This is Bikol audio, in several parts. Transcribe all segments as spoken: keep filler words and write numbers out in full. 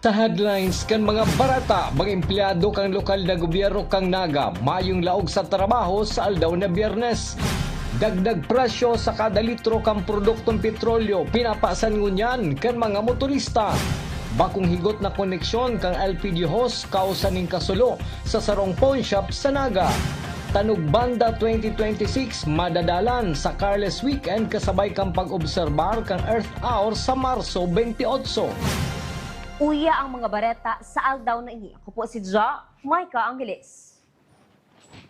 Sa headlines kan mga bareta, mga empleyado kan lokal na gobyerno kan Naga mayong laog sa trabaho sa aldaw na Biyernes. Dagdag presyo sa kada litro kan produktong petrolyo pinapasan ngunyan kan mga motorista. Bakong higot na koneksyon kan L P G hose kausa nin kasulo sa sarong pawnshop sa Naga. Tanog Banda twenty twenty-six madadalan sa Careless Weekend kasabay kan pag-obserbar kan Earth Hour sa Marso twenty-eight. Uya ang mga bareta sa aldaw na ini. Ako po si Jo Micah Angeles.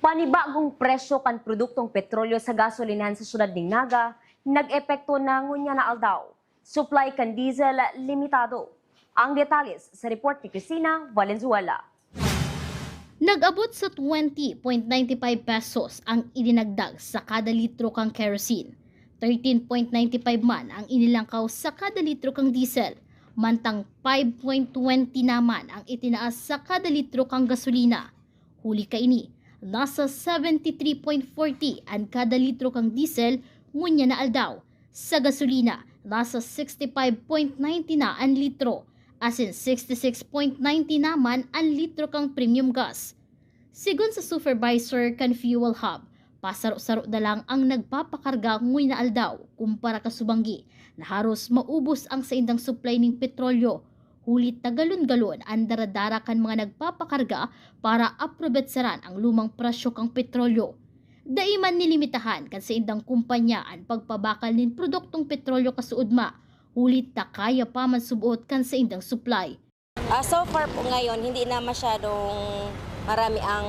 Panibagong presyo kan produktong petrolyo sa gasolinahan sa siyudad nin Naga nag-epekto na ngunyan na aldaw. Supply kan diesel limitado. Ang detalles sa report ni Christina Valenzuela. Nag-abot sa twenty point nine five pesos ang idinagdag sa kada litro kan kerosene. Thirteen point nine five man ang inilangkaw sa kada litro kan diesel, mantang five point twenty naman ang itinaas sa kada litro kan gasolina. Huli kaini, nasa seventy three point forty an kada litro kan diesel ngunyan na aldaw. Sa gasolina, nasa sixty five point ninety na an litro, asin sixty six point ninety naman an litro kan premium gas. Sigon sa supervisor kan fuel hub, pasaro-saro na lang ang nagpapakarga ngunyan na aldaw kumpara kasubanggi na haros maubos ang saindang supply nin petrolyo. Huli ta galon-galon an daradara kan mga nagpapakarga para aprobetsaran ang lumang presyo kan petrolyo. Dai man nilimitahan kan saindang kumpanya an pagpabakal nin produktong petrolyo kasuodma, huli ta kaya pa man subot kan saindang supply. Ah, so far po ngayon, hindi na masyadong marami ang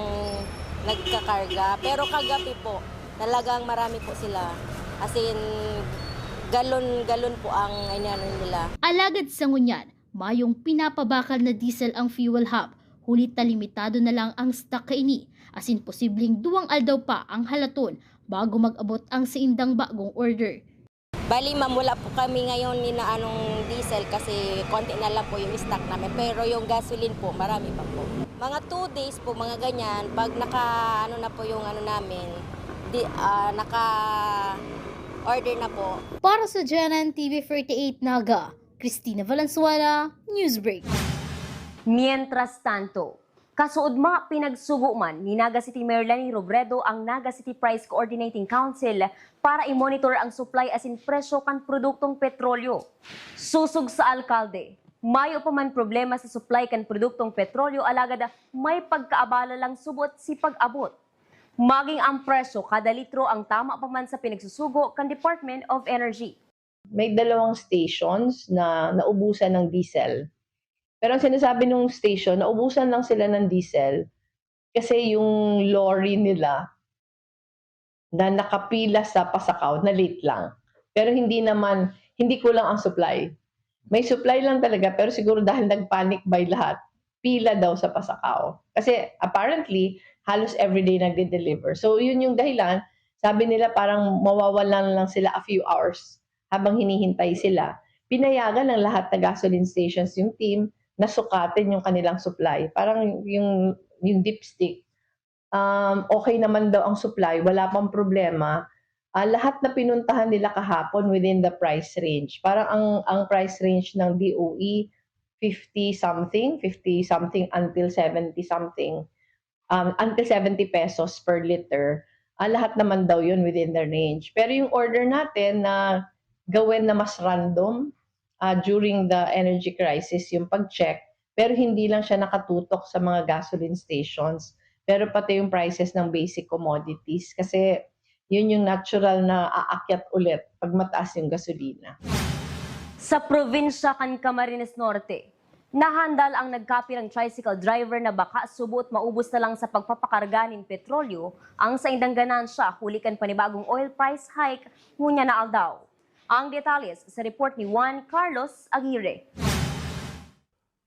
nagkakarga. Pero kagabi po, talagang marami po sila. As in, galon-galon po ang inano nila. Alagad sa ngunyan, mayong pinapabakal na diesel ang fuel hub, huli ta limitado na lang ang stock kaini, asin posibleng duwang aldaw pa ang halaton bago mag-abot ang saindang bagong order. Bali, ma'am, wala po kami ngayon inaanong diesel kasi konti na lang po yung stock namin. Pero yung gasoline po, marami pa po. Mga two days po, mga ganyan, pag naka, ano na po yung ano namin, di, ah, naka-order na po. Para sa G N N T V forty-eight Naga, Christina Valenzuela, Newsbreak. Mientras tanto, kasuodma, pinagsugo man ni Naga City Mayor Leni Robredo ang Naga City Price Coordinating Council para i-monitor ang supply asin presyo kan produktong petrolyo. Sosog sa alkalde, mayo pa man problema sa supply kan produktong petrolyo, alagad may pagkaabala lang subot si pag-abot. Maging ang presyo kada litro ang tama pa man sa pinagsusugo kan Department of Energy. May dalawang stations na naubusan ng diesel. Pero ang sinasabi nung station, naubusan lang sila ng diesel kasi yung lorry nila na nakapila sa Pasacao, na late lang. Pero hindi naman, hindi kulang ang supply. May supply lang talaga, pero siguro dahil nag-panic buy lahat, pila daw sa Pasacao. Kasi apparently, halos everyday nagde-deliver. So yun yung dahilan, sabi nila parang mawawalan lang sila a few hours habang hinihintay sila. Pinayagan ng lahat na gasoline stations yung team na sukatin yung kanilang supply. Parang yung, yung dipstick, um, okay naman daw ang supply, wala pang problema. Ah, lahat na pinuntahan nila kahapon within the price range. Parang ang, ang price range ng D O E, fifty something, fifty something until seventy something, um, until seventy pesos per liter. Ah, lahat naman daw yun within the range. Pero yung order natin na gawin na mas random, ah, during the energy crisis yung pag-check, pero hindi lang siya nakatutok sa mga gasoline stations, pero pati yung prices ng basic commodities kasi yun yung natural na aakyat ulit pag mataas yung gasolina. Sa probinsya kan Camarines Norte, nahandal ang nagkapirang tricycle driver na baka subot maubos na lang sa pagpapakarga nin petrolyo ang saindang ganansya huli kan panibagong oil price hike ngunyan na aldaw. Ang detalles sa report ni Juan Carlos Aguirre.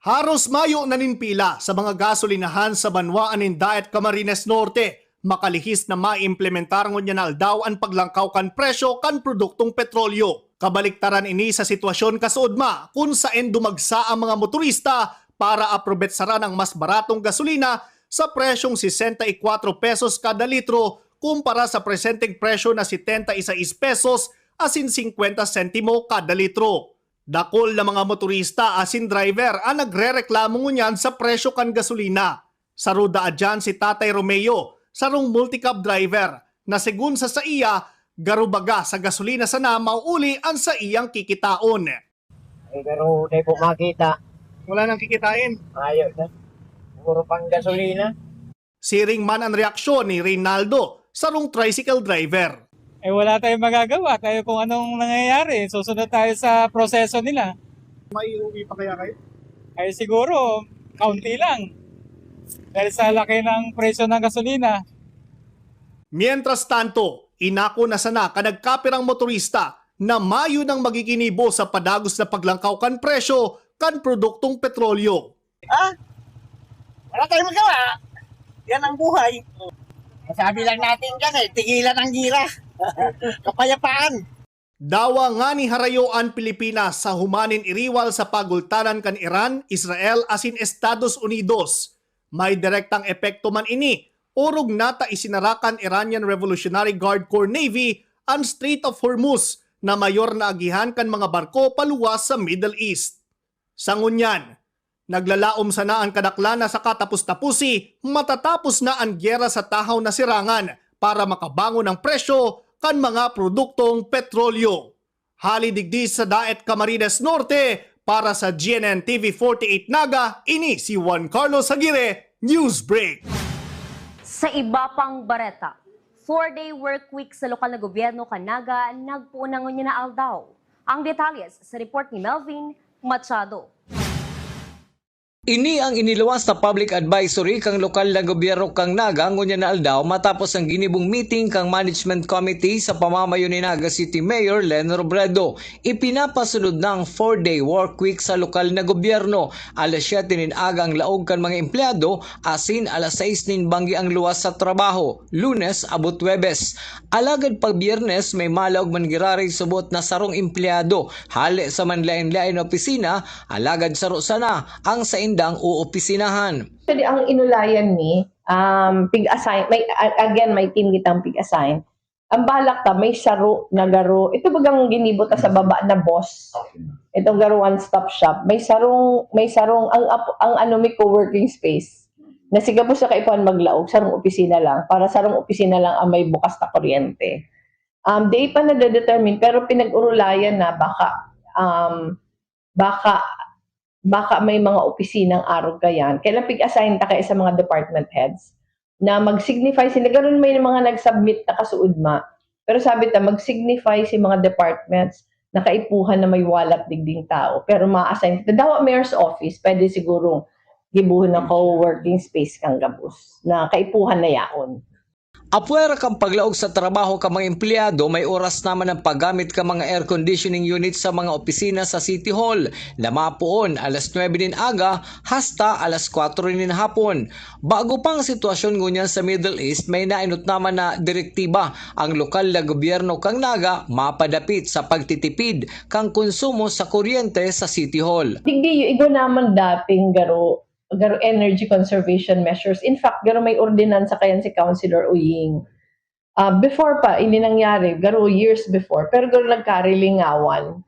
Haros mayo na nin pila sa mga gasolinahan sa banwaan nin Daet, Camarines Norte, makalihis na maimplementar ngunyan na aldaw an paglangkaw kan presyo kan produktong petrolyo. Kabaliktaran ini sa sitwasyon kasuodma kun saen dumagsa ang mga motorista para aprobetsaran ang mas baratong gasolina sa presyong sesenta y kuatro pesos kada litro kumpara sa presenteng presyo na setenta y seis pesos asin singkwenta sentimo kada litro. Dakul na mga motorista asin driver an nagrereklamo ngunyan sa presyo kan gasolina. Saro daa diyan si Tatay Romeo, sarong multicab driver, na segun sa saiya, garo baga sa gasolina sana mauuli an saiyang kikitaon. Eh, pero di po makita. Wala nang kikitain. Ayaw na. Puro pang gasolina. Siring man an reaksyon ni Reynaldo, sarong tricycle driver. Eh, wala tayong magagawa. Tayo kung anong nangyayari. Susunod tayo sa proseso nila. May uwi pa kaya kayo? Ay siguro, kaunti lang. Dahil sa laki ng presyo ng gasolina. Mientras tanto, inako na sana kan nagkapirang motorista na mayo nang magiginibo sa padagos na paglangkaw kan presyo kan produktong petrolyo. Ah, wala tayong magawa. Yan ang buhay. Masabi lang natin dyan eh, tigilan ang gira. Kapayapaan. Dawa ngani harayo an Pilipinas sa humanin iriwal sa pagultanan kan Iran, Israel asin Estados Unidos. May direktang epekto man ini, orog nata isinara kan Iranian Revolutionary Guard Corps Navy an Strait of Hormuz na mayor na agihan kan mga barko paluwas sa Middle East. Sa ngunyan, naglalaom sana an kadaklan na sa katapos-tapusi, matatapos na an gyera sa tahaw na sirangan para makabangon ang presyo kan mga produktong petrolyo. Hali digdi sa Daet, Camarines Norte, para sa G N N T V forty-eight Naga, ini si Juan Carlos Aguirre, Newsbreak. Sa iba pang bareta, four-day work week sa lokal na gobyerno kan Naga nagpoon na ngunyan na aldaw. Ang detalye sa report ni Melvin Machado. Ini ang iniluwas na public advisory kan lokal na gobyerno kan Naga ngunyan na aldaw matapos ang ginibong meeting kan Management Committee sa pamamayo ni Naga City Mayor Leni Robredo. Ipinapasunod na ang four-day work week sa lokal na gobyerno. Alas siyete nin aga ang laog kan mga empleyado, asin alas sais nin banggi ang luwas sa trabaho, Lunes abot Huwebes. Alagad pag Biyernes, may malaog man giraray subot na sarong empleyado hale sa manlaen-laen na opisina, alagad saro sana ang saindang uopisinahan. Actually, ang inulayan ni, um, pig-assign, may, a- again, may team kitang pig-assign. Ang balak ta, may saro na garo. Ito bagang ginibo ta sa baba na boss. Itong garo one-stop shop. May sarong, may sarong, ang, ap- ang ano, may co-working space. Na si gabos na kaipuhan maglaog, sarong opisina lang. Para sarong opisina lang ang may bukas na kuryente. Um, di pa nade-determine, pero pinag-urulayan na baka, um, baka, baka may mga opisinang arog kayan. Kailan pig-assign ta kaya sa mga department heads na mag-signify sila. Ganun may mga nag-submit na kasuudma. Pero sabi ta, mag-signify si mga departments na kaipuhan na may walat digding tao. Pero ma-assign kita. Dawa mayor's office, pwede sigurong gibuhon ng co-working space kang gabos na kaipuhan na yaon. Apwera kan paglaog sa trabaho kan mga empleyado, may oras naman ang paggamit kan mga air conditioning unit sa mga opisina sa City Hall, na mapoon alas nuebe nin aga hasta alas kwatro nin hapon. Bago pa ang sitwasyon ngunyan sa Middle East, may nainot naman na direktiba ang lokal na gobyerno kan Naga mapadapit sa pagtitipid kan konsumo sa kuryente sa City Hall. Digdi, igwa naman dating garo garo energy conservation measures. In fact, garo may ordinansa kayan si Councilor Uying. Ah, before pa, ini nangyari, garo years before, pero garo nagkarilingawan.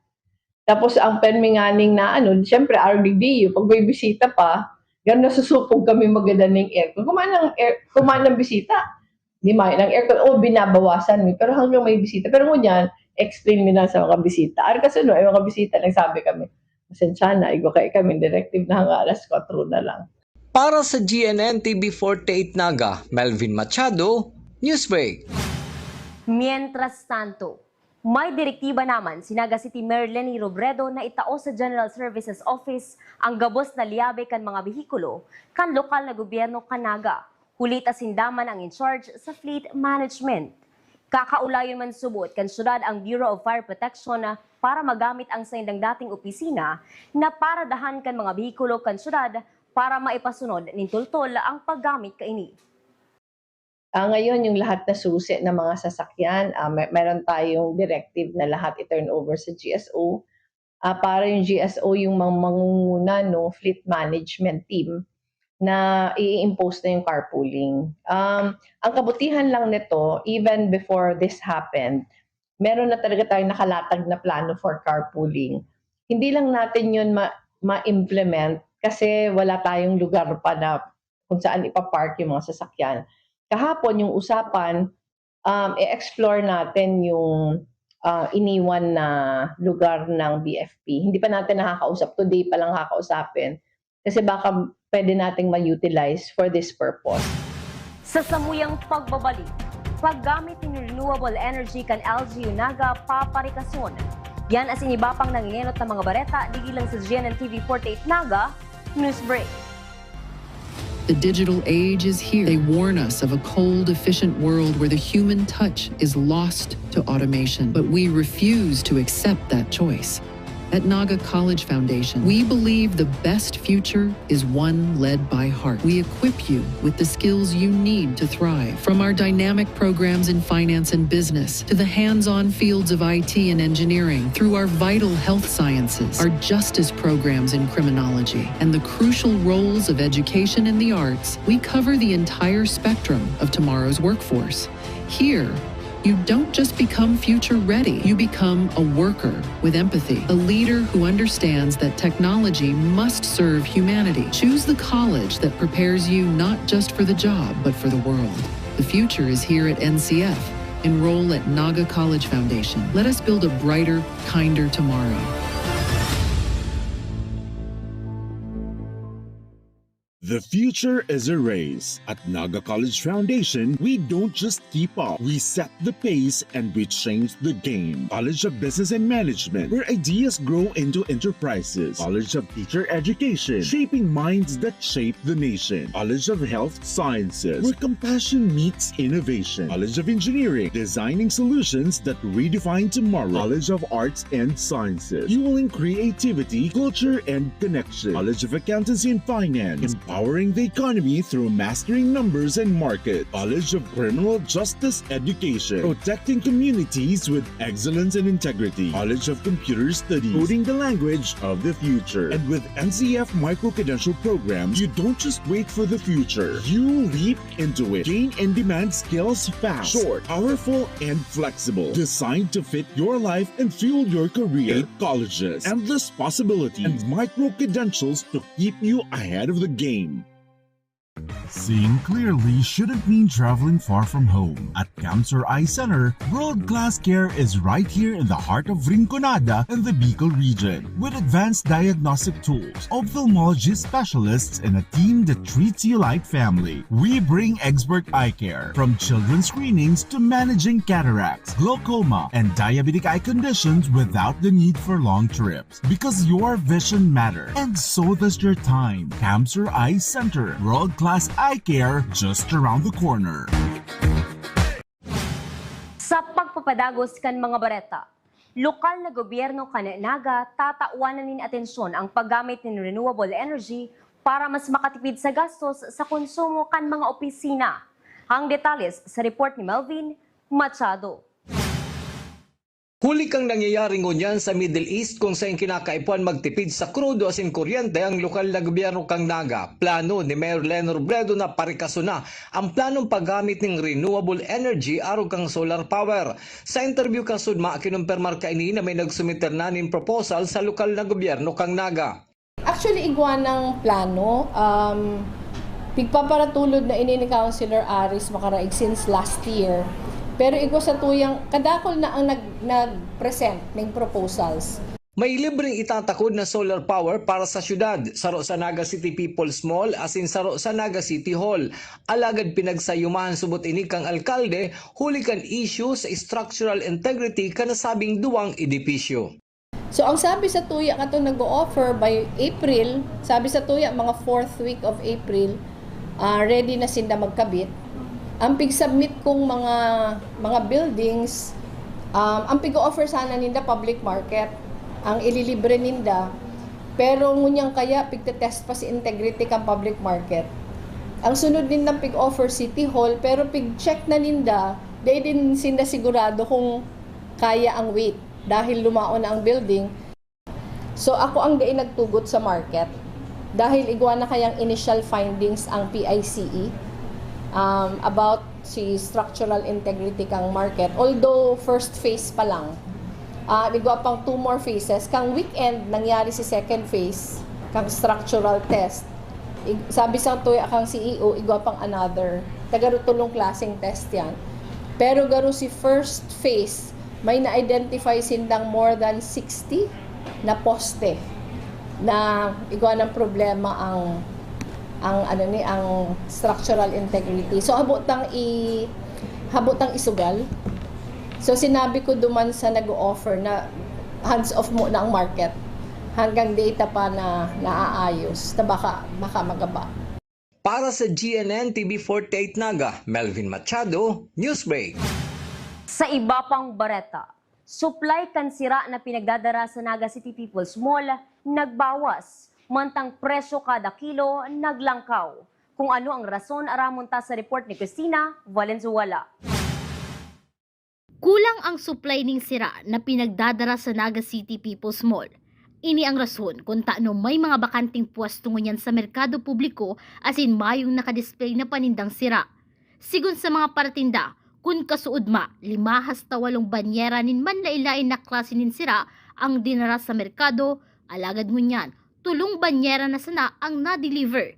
Tapos ang permi nganing na ano, siyempre, R D D U, pag may bisita pa, garo nasusupog kami magadan ng aircon. Kumain ng, air, kumain ng bisita, di may ng aircon, o binabawasan mi, pero hanggang may bisita. Pero ngunyan, explain mi na sa mga bisita. Ar kasunod, ay mga bisita, nagsabi kami, pasensya na, igwa kaya kami directive na hanggang alas kwatro na lang. Para sa G N N T V forty-eight Naga, Melvin Machado, Newsbreak. Mientras tanto, may direktiba naman si Naga City Mayor Leni Robredo na itao sa General Services Office ang gabos na liyabe kan mga behikulo kan lokal na gobyerno kan Naga, huli ta sinda man ang in-charge sa fleet management. Kakaulayon man subot kan syudad ang Bureau of Fire Protection para magamit ang saindang dating opisina na paradahan kan mga behikulo kan syudad para maipasunod nin toltol ang paggamit kaini. Ah, ngayon, yung lahat na susi ng mga sasakyan, ah, may, meron tayong directive na lahat i-turn over sa G S O. Ah, para yung G S O yung mang-, mangunguna, no, fleet management team na i-impose na yung carpooling. Um, ang kabutihan lang nito, even before this happened, meron na talaga tayong nakalatag na plano for carpooling. hindi lang natin yun ma- ma-implement kasi wala tayong lugar pa na kung saan ipapark yung mga sasakyan. Kahapon, yung usapan, um, i-explore natin yung ah, iniwan na lugar ng B F P. Hindi pa natin nakakausap, today pa lang kakausapin. Kasi baka pwede nating ma-utilize for this purpose. Sa samuyang pagbabalik, paggamit nin renewable energy kan L G U Naga paparikason. Yan asin iba pang nangingenot na mga bareta digdi lang sa G N N T V forty-eight Naga News Break. The digital age is here. They warn us of a cold, efficient world where the human touch is lost to automation. But we refuse to accept that choice. At Naga College Foundation, we believe the best future is one led by heart. We equip you with the skills you need to thrive. From our dynamic programs in finance and business to the hands on fields of I T and engineering, through our vital health sciences, our justice programs in criminology, and the crucial roles of education and the arts, we cover the entire spectrum of tomorrow's workforce. Here, you don't just become future ready, you become a worker with empathy, a leader who understands that technology must serve humanity. Choose the college that prepares you not just for the job, but for the world. The future is here at N C F. Enroll at Naga College Foundation. Let us build a brighter, kinder tomorrow. The future is a race. At Naga College Foundation, we don't just keep up, we set the pace and we change the game. College of Business and Management, where ideas grow into enterprises. College of Teacher Education, shaping minds that shape the nation. College of Health Sciences, where compassion meets innovation. College of Engineering, designing solutions that redefine tomorrow. College of Arts and Sciences, fueling creativity, culture, and connection. College of Accountancy and Finance, empowering the economy through mastering numbers and market. College of Criminal Justice Education, protecting communities with excellence and integrity. College of Computer Studies, coding the language of the future. And with N C F micro-credential programs, you don't just wait for the future. You leap into it. Gain in-demand skills fast, short, powerful, and flexible. Designed to fit your life and fuel your career. Eight colleges, endless possibilities, and micro-credentials to keep you ahead of the game. Seeing clearly shouldn't mean traveling far from home. At Camsor Eye Center, world-class care is right here in the heart of Rinconada and the Bicol region. With advanced diagnostic tools, ophthalmology specialists, and a team that treats you like family, we bring expert eye care. From children's screenings to managing cataracts, glaucoma, and diabetic eye conditions without the need for long trips. Because your vision matters, and so does your time. Camsor Eye Center, world-class eye care just around the corner. Sa pagpapadagos kan mga bareta, lokal na gobyerno kan Naga tatawan na nin atensyon ang paggamit nin renewable energy para mas makatipid sa gastos sa konsumo kan mga opisina. Ang detalles sa report ni Melvin Machado. Huli kang nangyayari ngunyan sa Middle East kung saing kinakaipuhan magtipid sa krudo asin kuryente ang lokal na gobyerno kan Naga, plano ni Mayor Leno Robredo na parikason na ang planong paggamit ning renewable energy arog kan solar power. Sa interview kan Sudma, kinumpirmar kaini na may nagsumiter na nin proposal sa lokal na gobyerno kan Naga. Actually, igwa nang plano. Um, pigpaparatulod na ini ni Councilor Aris Macaraig since last year. Pero igwa sa tuyang, kadakul na ang nag, nag-present ning proposals. May libreng itatakod na solar power para sa syudad, saro sa Naga City People's Mall asin saro sa Naga City Hall. Alagad pinagsayumahan subot ini kang alkalde huli kan isyu sa structural integrity kan nasabing duwang edipisyo. So ang sabi sa tuya katong nag-o-offer by April, sabi sa tuya mga fourth week of April, ah, ready na sinda magkabit. Ang pig-submit kong mga mga buildings, um, ang pig-offer sana ninda public market, ang ililibre ninda. Pero ngunyan kaya pigte-test pa si integrity kan public market. Ang sunod nindang pig-offer City Hall, pero pig-check na ninda, dai din sinda sigurado kung kaya ang weight dahil lumaon na ang building. So ako ang dai nagtugot sa market dahil igwa na kayang initial findings ang P I C E um, about si structural integrity kang market, although first phase pa lang. Ah, igwa pang two more phases. Kang weekend, nangyari si second phase, kang structural test. Ig-, sabi sa tuya kang C E O, igwa pang another. Tagarutulong klaseng test yan. Pero garo si first phase, may na-identify sindang more than sixty na poste na igwa ng problema ang, ang, ano ni, ang structural integrity. So, habo tang i-, habo tang isugal. So, sinabi ko duman sa nag-o-offer na hands off muna ang market hanggang data pa na naaayos, na baka, baka magaba. Para sa G N N T V forty-eight Naga, Melvin Machado, Newsbreak. Sa iba pang bareta, supply kan sira na pinagdadara sa Naga City People's Mall nagbawas, mantang presyo kada kilo naglangkaw. Kung ano ang rason, aramon ta sa report ni Christina Valenzuela. Kulang ang supply ning sira na pinagdadara sa Naga City People's Mall. Ini ang rason kung tano may mga bakanting pwesto ngunyan sa merkado publiko asin mayong nakadisplay na panindang sira. Sigon sa mga paratinda, kun kasuodma, lima hasta walong banyera nin manlaen-laen na klase nin sira ang dinara sa merkado, alagad ngunyan, tolong banyera na sana ang na-deliver.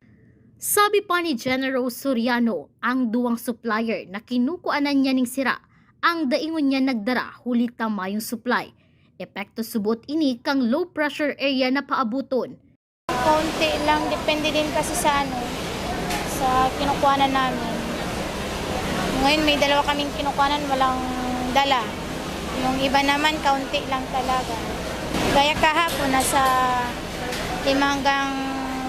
Sabi pa ni Jenna Rose Soriano, ang duwang supplier na kinukuanan niya ning sira, ang dai ngunyan nagdara huli ta mayong supply. Epekto subot ini kan low pressure area na paaboton. Kaunti lang, depende din kasi sa ano, sa kinukuhanan namin. Ngayon may dalawa kaming kinukuhanan, walang dala. Yung iba naman, kaunti lang talaga. Gaya kahapon, nasa lima hanggang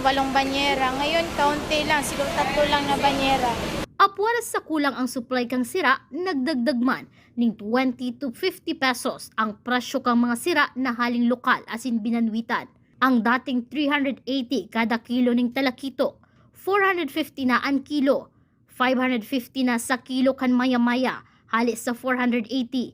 walong banyera. Ngayon, kaunti lang, siguro tatlo lang na banyera. Apwera sa kulang ang supply kan sira, nagdagdag man ning twenty to fifty pesos ang presyo kan mga sira na haling lokal asin binanwitan. Ang dating three hundred eighty kada kilo ning talakitok, four hundred fifty na an kilo, five hundred fifty na sa kilo kan maya-maya, hale sa four hundred eighty,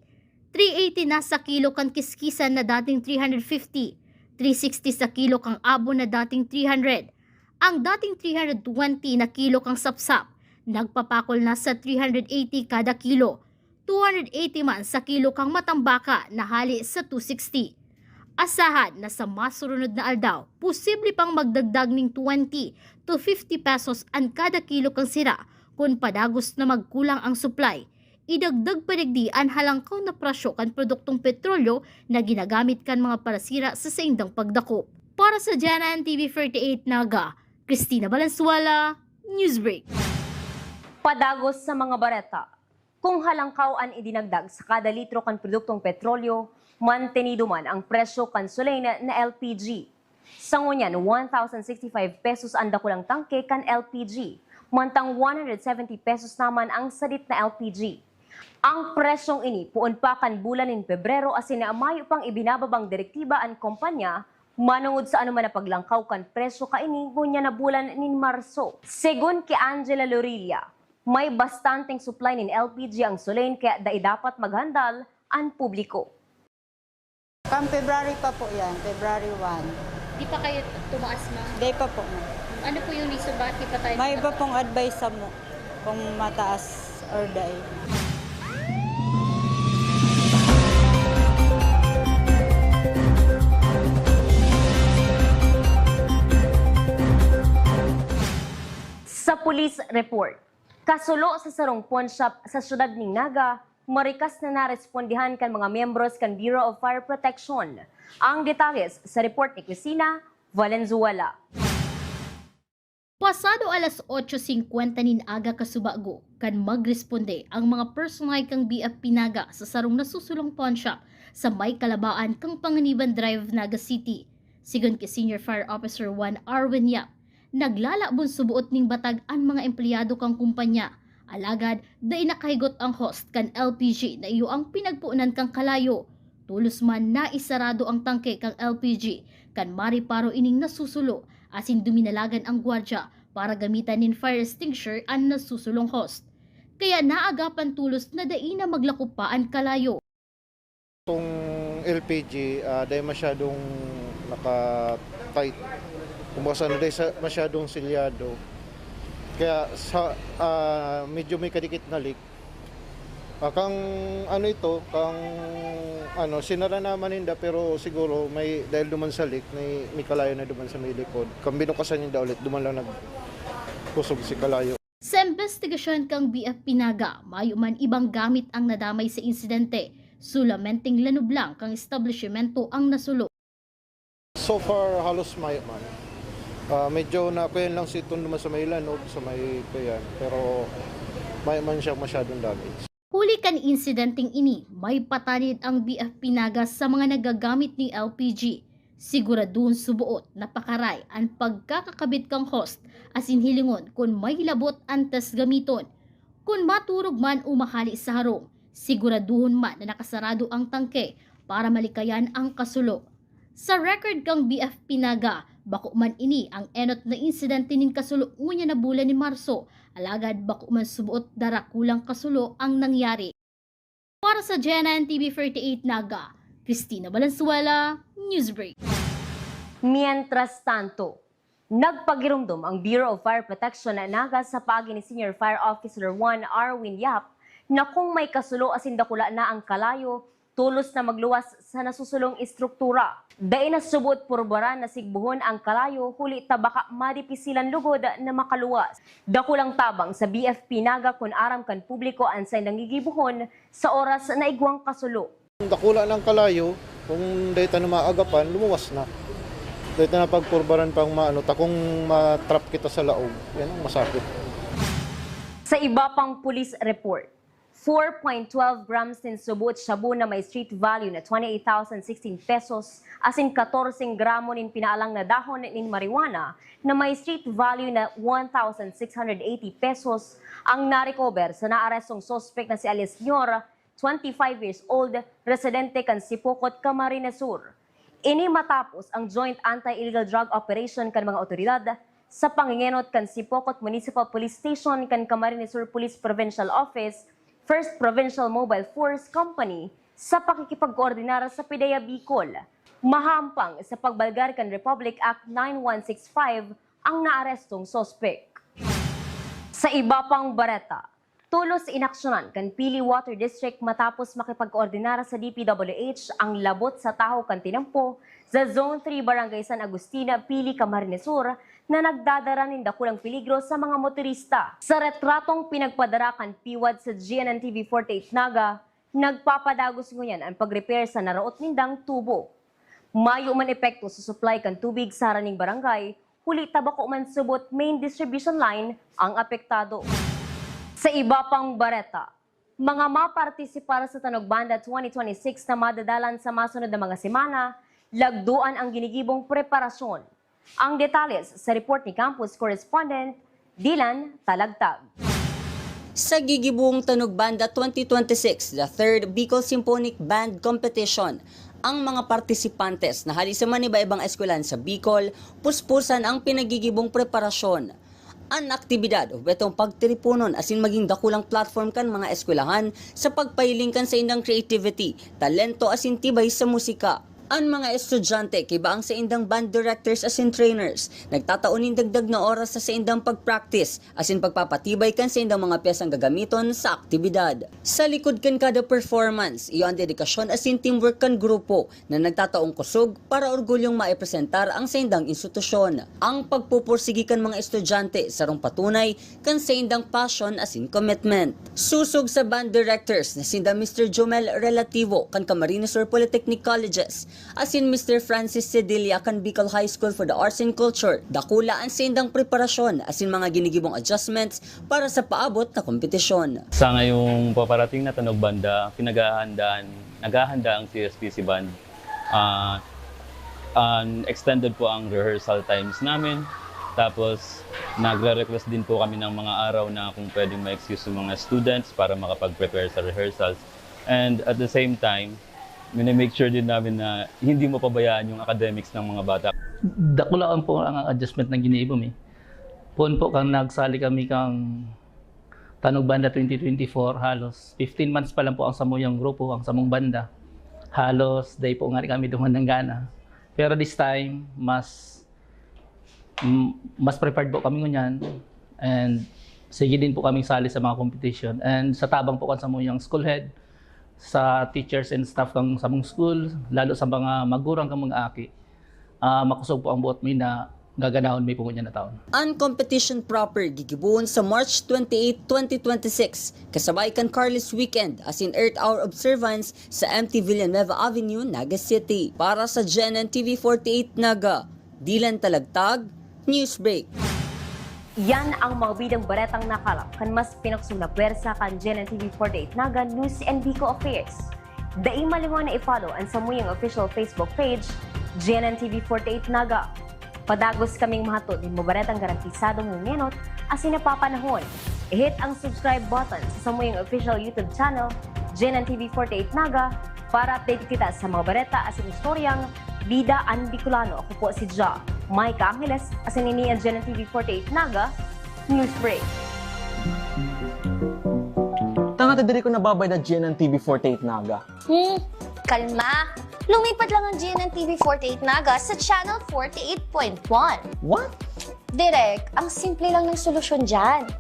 three eighty na sa kilo kan kiskisan na dating three hundred fifty, three sixty sa kilo kan abon na dating three hundred. Ang dating three hundred twenty na kilo kan sapsap, nagpapakol na sa three hundred eighty kada kilo, two hundred eighty man sa kilo kan matambaka na hale sa two sixty. Asahan na sa masurunod na aldaw, posible pang magdagdag ning twenty to fifty pesos an kada kilo kan sira kun padagos na magkulang ang supply. Idagdag pa digdi an halangkaw na presyo kan produktong petrolyo na ginagamit kan mga parasira sa saindang pagdakop. Para sa G N N T V forty-eight Naga, Christina Valenzuela, Newsbreak. Padagos sa mga bareta. Kung halangkaw an idinagdag sa kada litro kan produktong petrolyo, mantenido man ang presyo kan Solane na L P G. Sa ngunyan, one thousand sixty-five pesos an dakulang tangke kan L P G, mantang one hundred seventy pesos naman ang sadit na L P G. Ang presyong ini poon pa kan bulan nin Pebrero asin mayo pang ibinababang direktiba an kompanya manongod sa anoman na paglangkaw kan presyo kaini ngunyan na bulan nin Marso. Segun ki Angela Lorilla, may bastanteng supply nin L P G ang Solane kaya dai dapat maghandal an publiko. Kan February pa po yan, February one. Di pa kayo tumaas, ma'am? Di pa po, ma'am. Ano po yung reason bakit di pa tayo May iba tumaas? Pong advice sa mo kung mataas or dai. Sa police report, kasulo sa sarong pawnshop sa siyudad nin Naga, marikas na narespondihan kan mga miyembros kan Bureau of Fire Protection. Ang detalles sa report ni Christina Valenzuela. Pasado alas otso singkwenta nin aga kasubago, kan magresponde ang mga personahe kan B F P Naga sa sarong nasusulong pawnshop sa may kalabaan kan Panganiban Drive, Naga City. Sigon ki Senior Fire Officer one Arwin Yap, naglalabon suboot ning batag an mga empleyado kan kumpanya. Alagad, dai nakahigot ang host kan L P G na iyo ang pinagpunan kan kalayo. Tolos man na isarado ang tangke kan L P G kan mariparo ining nasusulo, asin duminalagan ang gwardya para gamitan nin fire extinguisher an nasusulong host. Kaya naagapan tolos na dai na maglakop pa an kalayo. Kung L P G, ah, dai masyadong naka-tight. Kumbaga, ano, dai sa, masyadong silyado. Kaya sa, ah, medyo may kadikit na leak. Ah, kang ano ito, kang ano, sinara naman ninda, pero siguro may, dahil duman sa leak, may, may kalayo na duman sa may likod. Kang binukasan ninda ulit, duman lang nagkusog si kalayo. Sa imbestigasyon kan B F P Naga, mayo man ibang gamit ang nadamay sa insidente, solamente lanob lang kan establisimento ang nasulo. So far, halos mayo man. Ah, medyo nakuyan lang si Tondo sa may lanob, sa may kuyan, pero mayo man siyang masyadong damage. Huli kan insidenteng ini, may patanid ang B F P Naga sa mga nagagamit nin L P G. Siguraduhon suboot na pakaray an pagkakakabit kan hose asin hilingon kun may labot an test gamiton. Kun maturog man o mahali sa harong, siguraduhon man na nakasarado ang tangke para malikayan ang kasulo. Sa record kan B F P Naga, bako man ini ang enot na insidente nin kasulo ngunyan na bulan nin Marso, alagad bako man suboot darakulang kasulo ang nangyari. Para sa G N N T V forty-eight Naga, Christina Valenzuela, Newsbreak. Mientras tanto, nagpagiromdom ang Bureau of Fire Protection na Naga sa paagi ni Senior Fire Officer one Arwin Yap na kung may kasulo asin dakula na ang kalayo, tolos na magluwas sa nasusulong estruktura. Dai na suboot purbaran na sigbohon ang kalayo, huli ta baka madipisilan lugod na makaluwas. Dakulang tabang sa B F P Naga kun aram kan publiko an saindang gigibohon sa oras na igwang kasulo. Dakula na ang kalayo, kung dai ta na maagapan, lumuwas na. Dai ta na pagpurbaran pang maano ta, kung ma-trap kita sa laog, yan ang masakit. Sa iba pang police report, four point twelve grams nin suboot shabu na may street value na twenty-eight thousand sixteen pesos asin katorse gramo nin pinaalang na dahon nin marijuana na may street value na one thousand six hundred eighty pesos ang narecover sa naarestong suspek na si Alias Senior, twenty-five years old, residente kan Sipocot, Camarines Sur. Ini matapos ang joint anti-illegal drug operation kan mga otoridad sa pangengenot kan Sipocot Municipal Police Station kan Camarines Sur Police Provincial Office, First Provincial Mobile Force Company, sa pakikipagkoordinar sa PDEA Bicol. Mahampang sa pagbalgar kan Republic Act nine one six five ang naarestong suspek. Sa iba pang bareta, tolos inaksyonan kan Pili Water District matapos makipagkoordinar sa D P W H ang labot sa tahaw kan tinampo sa Zone three, Barangay San Agustin, Pili, Camarines Sur, na nagdadara nin dakulang peligro sa mga motorista. Sa retratong pinagpadara kan PWAD sa G N N T V forty-eight Naga, nagpapadagos ngunyan an pag-repair sa naraot nindang tubo. Mayo man epekto sa supply kan tubig sa haraning barangay, huli ta bako man subot main distribution line ang apektado. Sa iba pang bareta, mga mapartisipar sa Tanog Banda twenty twenty-six na madadalan sa masunod na mga semana, lagdoan ang ginigibong preparasyon. Ang detalles sa report ni Campus Correspondent Dylan Talagtag. Sa gigibong Tanog Banda twenty twenty-six, the third Bicol Symphonic Band Competition, ang mga partisipantes na hali sa maniba-ibang eskwelahan sa Bicol, puspusan ang pinagigibong preparasyon. An aktibidad, obhetong pagtiriponon asin magin dakulang platform kan mga eskwelahan sa pagpahiling kan saindang creativity, talento asin tibay sa musika. An mga estudyante, kaiba ang saindang band directors asin trainers, nagtatao nin dagdag na oras sa saindang pag-practice asin pagpapatibay kan saindang mga pyesang gagamiton sa aktibidad. Sa likod kan kada performance, iyo an dedikasyon asin teamwork kan grupo na nagtataong kusog para orgulyong maipresentar ang saindang institusyon. Ang pagpupursigi kan mga estudyante sarong patunay kan saindang passion asin commitment. Susog sa band directors na sinda Mister Jomel Relativo kan Camarines Sur Polytechnic Colleges asin Mister Francis Cedilla kan Bicol High School for the Arts and Culture, dakula an saindang preparasyon asin mga ginigibong adjustments para sa paabot na kompetisyon. Sa ngayong paparating na Tanog Banda, pinaghahandaan, naghahanda ang C S P C Band. Ah, an extended po ang rehearsal times namin. Tapos, nagre-request din po kami ng mga araw na kung pwedeng ma-excuse yung mga students para makapag-prepare sa rehearsals. And at the same time, mini-make sure din namin na hindi mapabayaan yung academics ng mga bata. Dakulaan po ang adjustment ng giniibo mi. Poon po kan nagsali kami kang Tanog Banda twenty twenty-four, halos fifteen months pa lang po ang samuyang grupo, ang samong banda. Halos dai po ngani kami duman ng gana. Pero this time, mas, m-, mas prepared po kami ngunyan. And Sige din po kaming sali sa mga competition and sa tabang po kan samuyang school head, sa teachers and staff kan samong school, lalo sa mga magurang kan mga aki, ah, makosog po ang buot mi na gaganahon mi po ngunyan na taon. An competition proper gigibohon sa March twenty-eight, twenty twenty-six, kasabay kan Carlos Weekend asin Earth Hour Observance sa M T Villanueva Avenue, Naga City. Para sa G N N T V forty-eight Naga, Dylan Talagtag, Newsbreak. Yan ang mga bidang baretang nakalap kan mas pinukso na pwersa kan G N N T V forty-eight Naga News and Bicol Affairs. Dai malingaw na i-follow an samuyang official Facebook page, G N N T V forty-eight Naga. Padagos kaming mahatod nin mga baretang garantisadong nangenot asin napapanahon. I-hit ang subscribe button sa samuyang official YouTube channel, G N N T V forty-eight Naga, para update kita sa mga bareta asin istoryang Bida an Bicolano. Ako po si Ja Micah Angeles, asin ini an G N N T V forty-eight Naga News Break. Tanga ta diri ko nababay na G N N T V forty-eight Naga. Hmm, kalma. Lumipat lang ang G N N T V forty-eight Naga sa Channel forty-eight point one. What? Direk, ang simple lang ng solusyon dyan.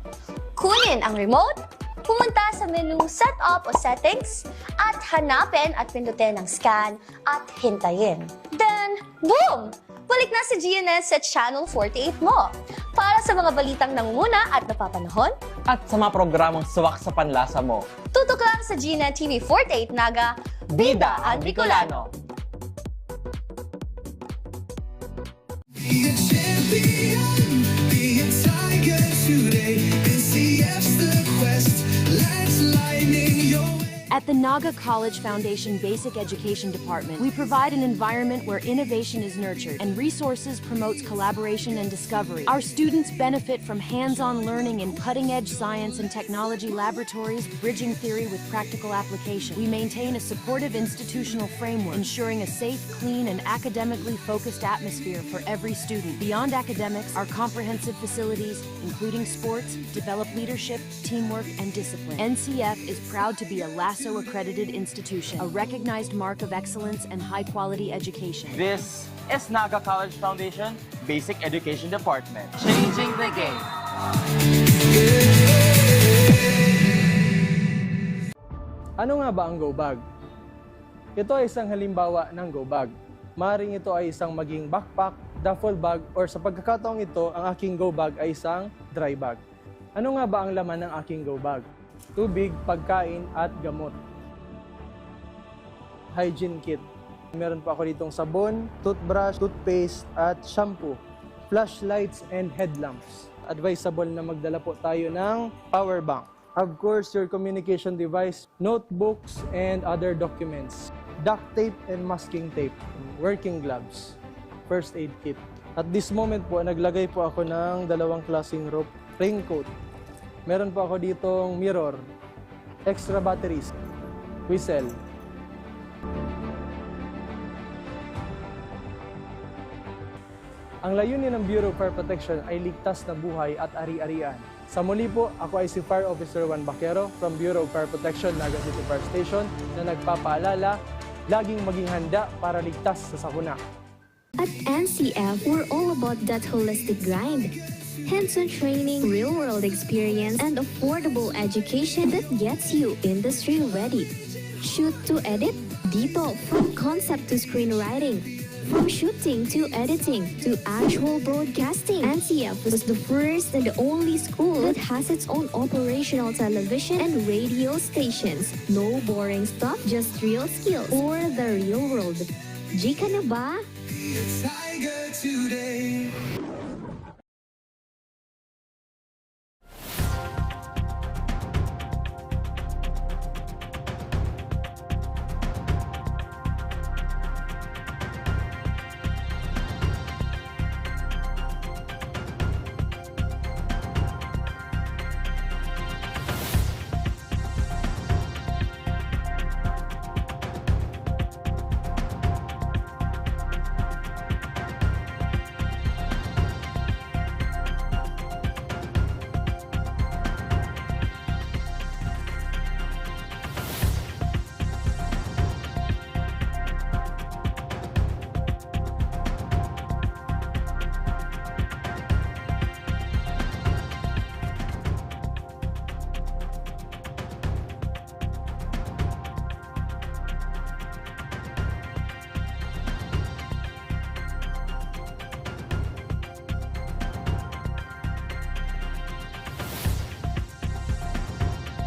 Kunin ang remote, pumunta sa menu Setup o Settings, at hanapin at pindutin ang Scan at hintayin. Then, boom! Balik na si G N N sa Channel forty-eight mo. Para sa mga balitang nangunguna at napapanahon, at sa mga programang swak sa panlasa mo, tutok lang sa G N N T V forty-eight Naga, Bida ang Bicolano. Be a champion, be a tiger today. N C F's the quest, let's lightning your way. At the Naga College Foundation Basic Education Department, we provide an environment where innovation is nurtured and resources promotes collaboration and discovery. Our students benefit from hands-on learning in cutting-edge science and technology laboratories, bridging theory with practical application. We maintain a supportive institutional framework, ensuring a safe, clean, and academically focused atmosphere for every student. Beyond academics, our comprehensive facilities, including sports, develop leadership, teamwork, and discipline. N C F is proud to be a LASO-accredited institution, a recognized mark of excellence and high-quality education. This is Naga College Foundation Basic Education Department. Changing the game. Ano nga ba ang go bag? Ito ay isang halimbawa ng go bag. Maring ito ay isang maging backpack, duffel bag, or sa pagkakataong ito, ang aking go bag ay isang dry bag. Ano nga ba ang laman ng aking go bag? Tubig, pagkain, at gamot. Hygiene kit. Meron po ako ditong sabon, toothbrush, toothpaste, at shampoo. Flashlights and headlamps. Advisable na magdala po tayo ng power bank. Of course, your communication device, notebooks, and other documents. Duct tape and masking tape, working gloves, first aid kit. At this moment po, naglagay po ako ng dalawang klaseng rope, raincoat. Meron po ako ditong mirror, extra batteries, whistle. Ang layunin ng Bureau of Fire Protection ay ligtas na buhay at ari-arian. Sa muli po, ako ay si Fire Officer Juan Baquero from Bureau of Fire Protection, Naga City Fire Station, na nagpapaalala, laging maging handa para ligtas sa sakuna. At N C F, we're all about that holistic grind. Hands-on training, real-world experience, and affordable education that gets you industry ready. Shoot to edit? Dito, from concept to screenwriting, from shooting to editing to actual broadcasting, N C F was the first and the only school that has its own operational television and radio stations. No boring stuff, just real skills for the real world. G ka na ba? Tiger today.